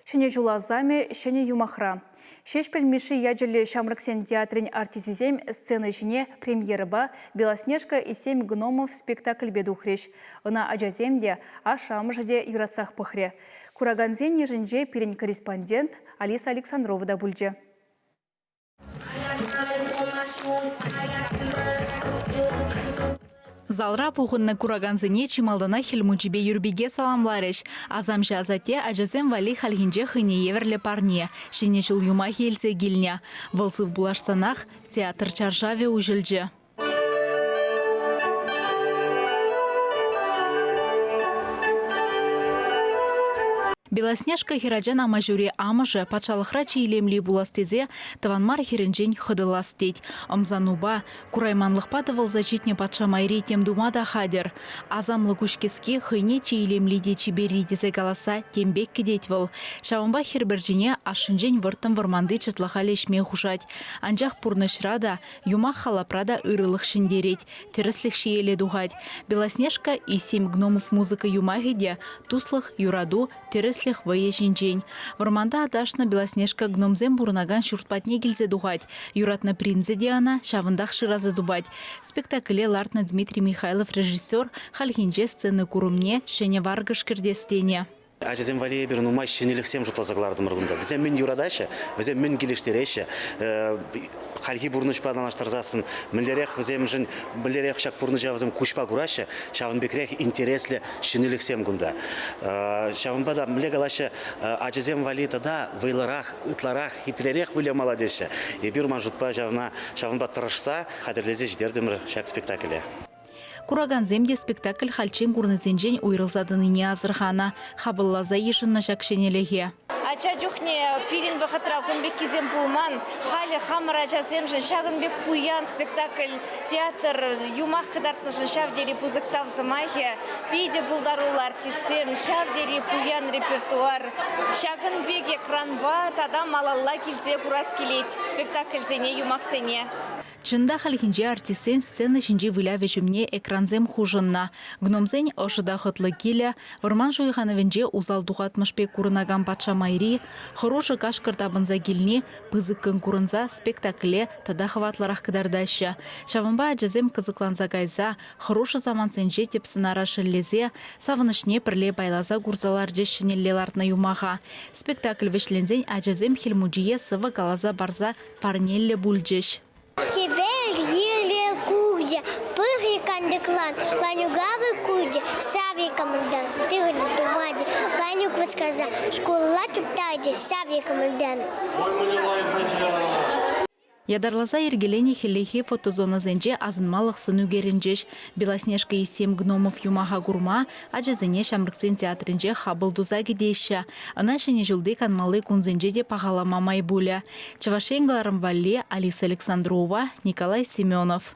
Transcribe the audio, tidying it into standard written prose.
Ҫӗнӗ ҫул асамӗ ҫӗнӗ юмахра. Ҫеҫпӗл Мишши ячӗллӗ ҫамрӑксен театрӗн артисчӗсем сцена ҫине премьерӑпа «Белоснежка и семь гномов» спектакльпе тухрӗҫ. Ӑна ачасем те, ашшӗ-амӑшӗ те юратсах пӑхрӗ. Куракансен йышӗнче пирӗн корреспондент Алиса Александрова та пулчӗ. Залра пухӑннӑ куракансене чи малтанах Хӗл Мучипе Юрпике саламларӗҫ. Асамҫӑ асатте ачасем валли хальхинче хӑйне евӗрлӗ парне, Ҫӗнӗ ҫул юмахӗ илсе килнӗ. Вӑл сывпуллашсанах театр чаршавӗ уҫӑлчӗ. Белоснежка хӗрачан амаҫури амӑшӗ патшалӑхра чи илемли пулас тесе тӑван мар хӗрӗнчен хӑтӑлас тет. Ӑмсанупа, курайманлӑхпа тӑвӑлса ҫитнӗ патша майри тем тума та хатӗр. Асамлӑ куҫкӗски хӑйне чи илемли те чиперри тесе каласса тем пек кӗтет вӑл. Ҫавӑнпа хӗр пӗрчине ашшӗнчен вӑрттӑн вӑрманти чӑтлӑха леҫме хушать. Анчах пурнӑҫра та, Юмах-халапра та ырӑлӑх ҫӗнтерет, тӗрӗслӗх ҫиеле тухать. «Белоснежка и семь гномов» музыка юмахӗ те туслӑх, юрату, тӗрӗслӗх вӑйӗ ҫинчен. Вӑрманта аташнӑ Белоснежка гномсем пурӑнакан ҫурт патне килсе тухать. Юратнӑ принцӗ те ӑна ҫавӑнтах шыраса тупать. Спектакле лартнӑ Дмитрий Михайлов режиссер хальхинче сцена курӑмне ҫӗнӗ варкӑш кӗртес тенӗ. Ачасем валли эпир нумай ҫӗнӗлӗхсем шутласа кӑлартӑмӑр кунта. Вӗсем мӗн юратаҫҫӗ, вӗсем мӗн килӗштереҫҫӗ. Хальхи пурнӑҫпа танлаштарсассӑн мӗнлерех вӗсемшӗн, мӗнлерех ҫак пурнӑҫа вӗсем куҫпа кураҫҫӗ, ҫавӑн пекрех интереслӗ ҫӗнӗлӗхсем кунта. Ҫавӑнпа та мӗнле калаҫҫӗ, ачасем валли тата вӑйлӑрах, ытларах, хитререх вылямалла теҫҫӗ. Эпир ман шутпа ҫавна ҫавӑнпа тӑрӑшса хатӗрлесе ҫитертӗмӗр ҫак спектакле. Куракансем те спектакль хальччен курнисенчен уйрӑлса тӑнине асӑрханӑ, хапӑлласа йышӑннӑ ҫак ҫӗнӗлӗхе. Ача чухне пирӗн вӑхӑтра кун пеккисем пулман. Халӗ хамӑр ачасемшӗн ҫакӑн пек пуян спектакль, театр, юмах кӑтартнӑшӑн ҫав тери пысӑк тав сӑмахӗ. Питӗ пултаруллӑ артистсем, ҫав тери пуян репертуар. Ҫакӑн пек экранпа тата малалла килсе курас килет спектакльсене, юмахсене. Чӑн та, хальхинче артистсен сцена ҫинчи вылявӗ ҫумне экрансем хушӑннӑ. Гномсен ӑшӑ та хӑтлӑ килӗ, вӑрман шуйханӑвӗнче усал тухатмӑш пек курӑнакан патша майри, хӑрушӑ кашкӑр тапӑнса килни пысӑккӑн курӑнса спектакле тата хӑватлӑрах кӑтартаҫҫӗ. Ҫавӑнпа ачасем кӑсӑкланса кайса хӑрушӑ самантсенче тӗп сӑнара шеллесе, савӑнӑҫне пӗрле пайласа курса ларчӗҫ ҫӗнӗлле лартнӑ юмаха. Спектакль вӗҫленсен ачасем Хӗл Мучие сӑвӑ каласа парса парнеллӗ пулчӗҫ. Хӗвел йӗре курчӗ, пӑхрӗ кантӑклан, Ванюка вӑл курчӗ, саврӗ кӑмӑлтан, тырӑ тумачӗ. Ванюк васкаса шкула чуптарчӗ, саврӗ кӑмӑлтан. Ятарласа йӗркеленӗ хӗллехи фотозонӑсенче асӑнмалӑх сӑн ӳкерӗнчӗҫ. «Белоснежка и семь гномов» юмаха курма ачасене Ҫамрӑксен театрӗнче хапӑл туса кӗтеҫҫӗ. Ӑна Ҫӗнӗ ҫулти канмалли кунсенче те пахалама май пулӗ. Чӑваш Ен кӑларӑм валли Алиса Александрова, Николай Семенов.